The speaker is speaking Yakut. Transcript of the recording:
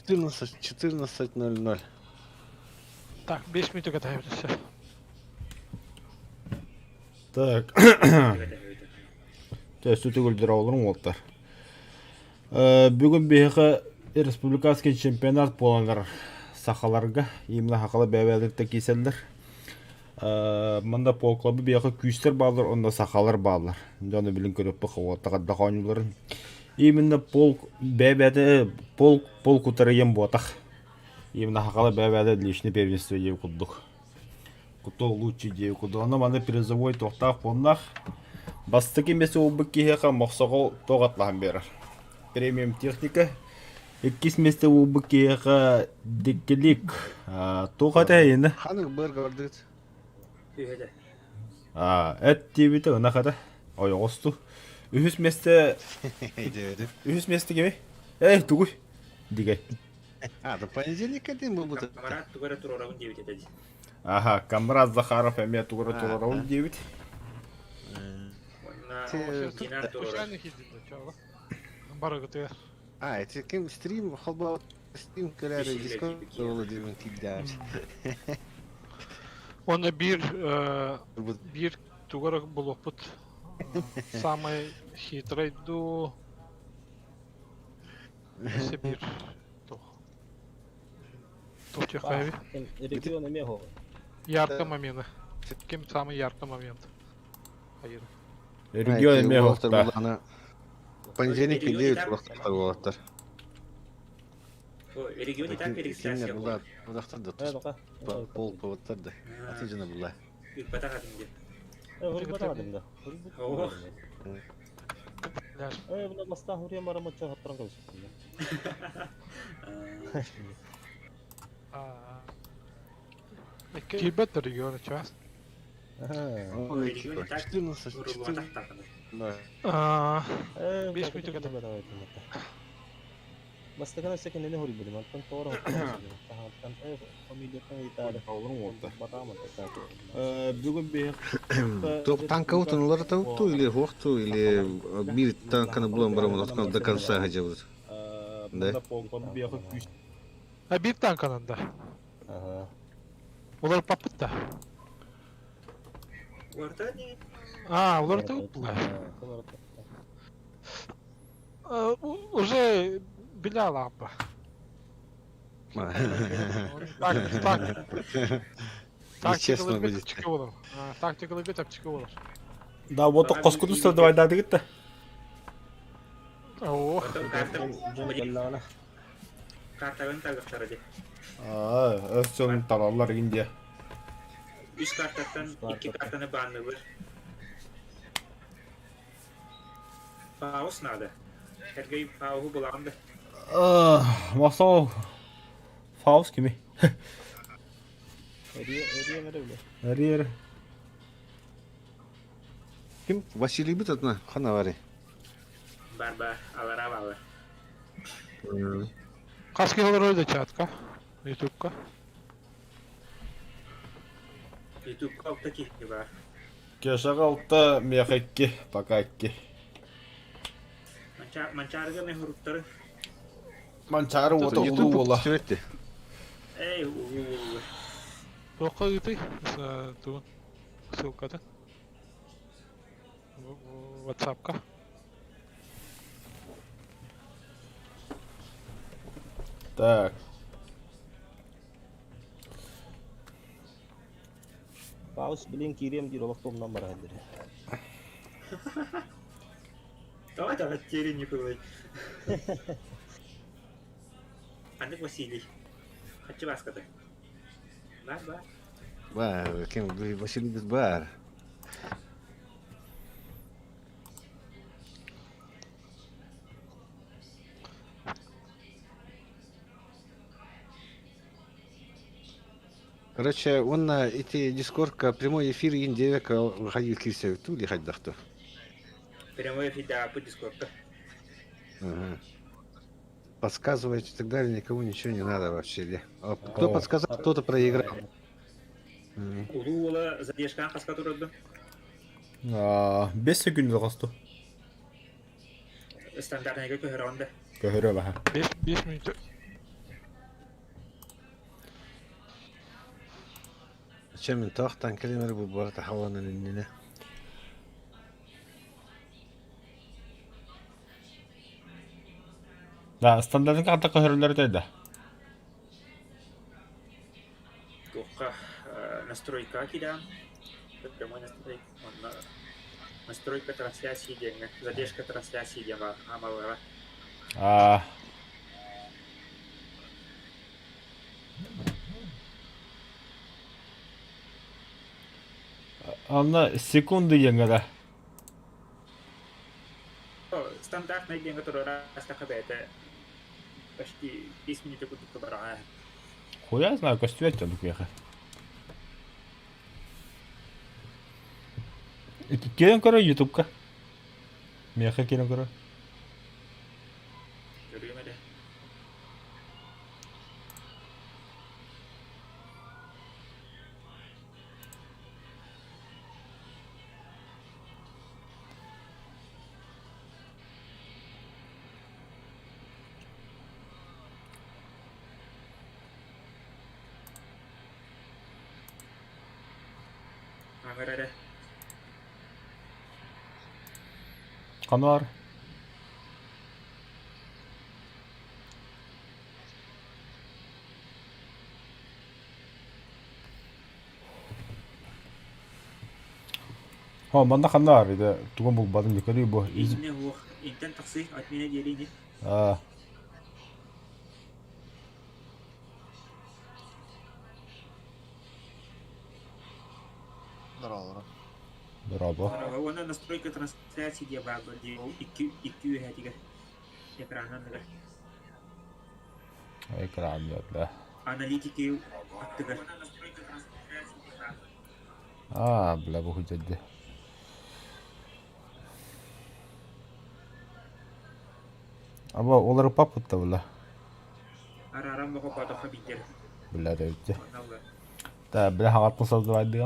14, 14.00. Так, 5 минут катаемся. Так. Төстү төгүлдэр олорун уолтар. Бүгүн биһиэхэ республиканский чемпионат буоланнар сахаларга именно сахалар бэйэ-бэйэлэриттэн киирсэллэр. Манна полклабы биһиэхэ күүстэр бааллар, онно сахалар бааллар. Дьону билин көрүөхпүт уоттаҕардах оонньууларын. Именно полк бэйэ-бэйэтэ полк полк утарыйан буотах. Именно сахалар бэйэ-бэйэтэ личный первенство диэн курдук. Кто лучше диэн курдук. Онно манна призовой туохтаах фоннаах. Бастакы миэстэ буолбут киһиэхэ мохсоҕол туох атлаһан биэрэр. Премиум техника. Иккис миэстэ буолбут киһиэхэ диккилик. Туох этэ Ханык быр көрдүт. Үһүдэ. Эт диэбитэ ынах этэ. Ойоҕосту. Үһүс миэстэ үһүс миэстэ кими? Эй, тугуй? Дигэй. А, до понедельника день был будет. Камрад тугу эрэ туруорабын диэбит этэ дии. Аха, Камрад Захаров эмиэ тугу эрэ туруорабын диэбит. Уонна Динар туруорар. Барыгытыгар. А, это ким стрим холбоо стрим көрөр дискорд буолла диэн киирдэ. Уонна биир биир тугу эрэ булуохпут. Самый хитрый дуу өссө биир туох туох диэххэ Регион эмиэ оһоҕо. Ярко момента. Ким самый яркий момент? Хайыр. Регион эмиэ оһохта. Понедельник или туохтар буолаттар. Регион и так регистрация була. Будахтар да пол поводтар да. Аты жана була. Ыппатах атым диэн. Хурбатах атым да. Оо. Э, була маста хурия марамача хаттаран кабысыттым. Киирбэт да регион час. Регион и так 14, урулуотах 14. таханы. 5 минут Бастакы секенени хурбудум, антон тоҕо таһааттан фамилиятын ыйытаары. Бүгүн биһиэхэ Туох танка утунулар таутту или хуохту или биир танканы булан барамын до конца хажабыт. Да. биһиэхэ күүс А биир танканан да. Олар паппыт да. Орта не? А, олар тауттулар. Уже биля лампа. Так, так. Нечестно будет. Тактикалыгы тапчика болар. Да, вот коскуту давайдадыгыт да. О, Картабын талыктара де. Аа, өссөн талаллар Индия. Үс картаттан икки картаны бааннылар. Паус надо. Сергей пауһу булаҕын да. Махсал Фаус кими? Эриэр. Ким? Василий бит атына хана бари. Бар бар, алара балар. Хас киһи олорор да чатка, ютубка. Ютубка алта киһи бар. Кешаҕа алта, миэхэ икки, пока икки. Манчаарыга мен хуруттары. Манчаары уота улуу буола. Эй, улуу буола. Туохха ыытый? Тугун? Ссылкатын. Ватсапка. Так. Паус билин киириэм диир олох туомнан баран дири. Давай давай теперь не пылай. Аннык Василий. Хочу вас коты. Бар, бар. Бар, кем Василий бит бар. Короче, он на эти дискордка прямой эфир индевек выходил кирсе ту ли хайдахту. Прямой эфир, да, по дискордка. Ага. Подсказывать и так далее никому ничего не надо вообще. Ли. А кто О. подсказал, кто-то проиграл. Улуу уола задержкаан хаска турарду. 5 секунд хосту. Стандартныйга көһөрөҕүн да. Көһөрө баха. 5 минут. Чэ мин туохтан кэлим эрэ булбара таһаланан иннинэ. Да, стандартка хата көһөрүллэр этэй да? Туохха настройкаҕа киирэҕин, прямой настройка онно настройка трансляции диэҥҥэ, задержка трансляции диэн баар хаамаллара. Аа. Анна секунды диэҥҥэ да? Стандартнай диэҥҥэ туруора астаха бэйэтэ почти 5 минута курдук бараҕа. Хуя знаю, көстүбэт дьон киэхэ. Киирэн көрө ютубка. Миэхэ киирэн көрө. Көрүөм эрэ. Аҥар эрэ. Ханар. О, манна ханна бар ити тугун булбатым дии көрүү бу. Иннэ уох, интэн тахсыы, отмена диэри ини. Аа. Здорово. Дорообо. Уонна настройка трансляции диye баар дии ол икки икки үөһэтигэр экранын Экран да. Аналитики аттыгар. Аа, бля, бу дьэдди. Аба олары папытта бля. Араран боҕо бодохо биитэр. Бля да үтте. Та бля хаҕаттан сылдыбайды.